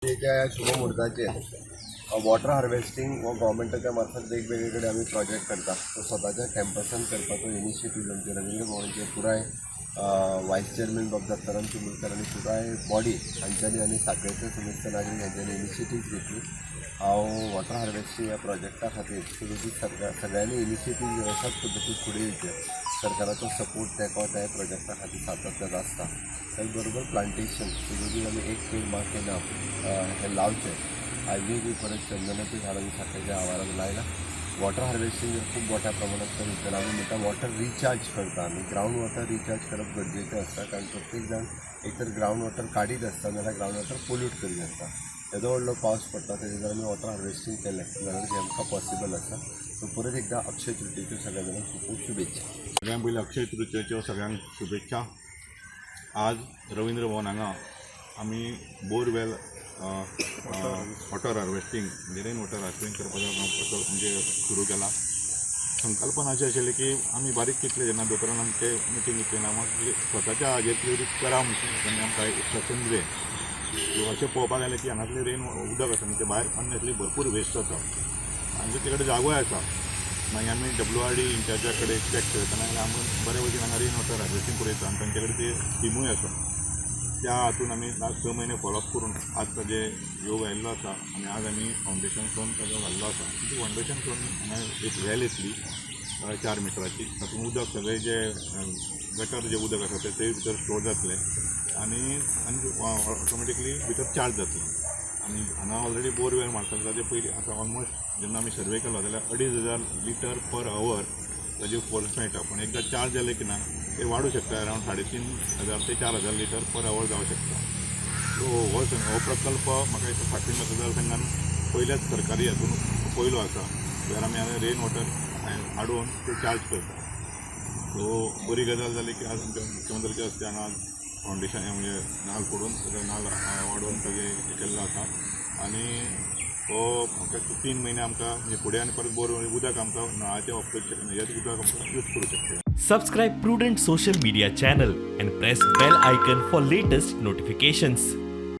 तृतीयेच्या ह्या शुभ मुहूर्ताचेर water harvesting हो गव्हर्मेंटाच्या मार्फत वेगवेगळे कडेन आमी प्रोजेक्ट करता. तो स्वताच्या कॅम्पसान करपाचो इनिशिएटीव आमचे रवींद्र भवनचे पुराय वायस चेअरमॅन बाब दत्ताराम चिमुलकर आनी पुराय बॉडी हांच्यांनी आनी साखळेचे समेस्त नागरीक हांच्यांनी इनिशिएटीव घेतली. हांव वॉटर हार्वेस्टिंग ह्या प्रोजेक्टा खातीर सुरवेक सरकार सगळ्यांनी इनिशिएटीव घेवन अशाच पद्दतीन फुडें येवचें. सरकाराचो सपोर्ट तेंको त्या प्रोजेक्टा खातीर सातत्यान आसता. त्याच बरोबर प्लांटेशन, सुरवेक आमी "एक पेड माँ के नाम" हें लावचें. आयजूय बी परत चंदनाचें झाड आमी साखळेच्या आवारान लायलां. वॉटर हार्वेस्टिंग जर खूब मोठ्या प्रमाणात करीत तर आमी म्हणटा वॉटर रिचार्ज करता आमी. ग्रावंड वॉटर रिचार्ज करप गरजेचें आसता, कारण प्रत्येक जाण एक तर ग्रावंड वॉटर काडीत आसता नाल्यार ग्रावंड वॉटर पोल्यूट करीत आसता. येदो व्हडलो पावस पडटा, तेजेर जर आमी वॉटर हार्वेस्टिंग केलें जाल्यार तें आमकां पॉसिबल आसा. सो परत एकदा अक्षय तृतीयेच्यो सगळ्या जाणांक खूब खूब शुभेच्छा. सगळ्यांत पयलीं अक्षय तृतीयेच्यो सगळ्यांक शुभेच्छा. आज रवींद्र भवन हांगा आमी बोरवेल वॉटर हार्वेस्टिंग म्हणजे रेन वॉटर हार्वेस्टिंग करपाचो काम म्हणजे सुरू केला. संकल्पना अशी आशिल्ली की आमी बारीक चिंतलें. जेन्ना दोतोरान आमचे मिटींग घेतली ना, मागीर स्वताच्या हाजेर कितें करा म्हणून तांणी आमकां इन्स्ट्रक्शन दिलें की अशें पळोवपाक गेलें की हांगासलें रेन उदक आसा न्ही, तें भायर अननेसरी भरपूर वेस्ट जाता आनी तेचे कडेन जागोय आसा. मागीर आमी डब्ल्यू आर डी इंचार्जा कडेन चॅक केलें तेन्ना आमी बरे भशेन हांगा रेन वॉटर हार्वेस्टिंग करूं येता आनी तांचे कडेन ते स्किमूय आसा. त्या हातून आमी लास्ट 6 म्हयने फॉलोअप करून आज ताजे योग आयिल्लो आसा आनी आज आमी फावंडेशन स्टोन ताजो घाल्लो आसा. ती फावंडेशन स्टोन हांगा एक वेल येतली 4 मिटराची. तातूंत उदक सगळें जे गटर जें उदक आसा तें थंय भितर स्टोर जातलें आनी आनी ऑटोमॅटिकली भितर चार्ज जातलें. आनी हांगा ऑलरेडी बोरवेल मारता. ताजे पयलीं आतां ऑलमोस्ट जेन्ना आमी सर्वे केलो जाल्यार 2500 लिटर पर our ताजे फोर्स मेळटा, पूण एकदां चार्ज जालें की ना ते वाडूं शकता. अरावंड 3500 ते 4000 लिटर पर our जावं शकता. सो हो प्रकल्प म्हाका दिसता साखळी मतदारसंघान पयल्याच सरकारी हातून पयलो आसा, जाल्यार आमी हांगा रेन वॉटर हाडून ते चार्ज करता. सो बरी गजाल जाली की आज आमच्या मुख्यमंत्र्याच्या हस्ते हांगा फावंडेशन म्हणजे नाल फोडून ताजो नाल वाडोवन ताजें हें केल्लो आसा. आनी हो म्हाका 3 म्हयने आमकां म्हणजे फुडें आनी परत बोर उदक आमकां नळाचें वापरूंक शकना, हेच उदक आमकां यूज करूं शकता. Subscribe Prudent Social Media channel and press bell icon for latest notifications.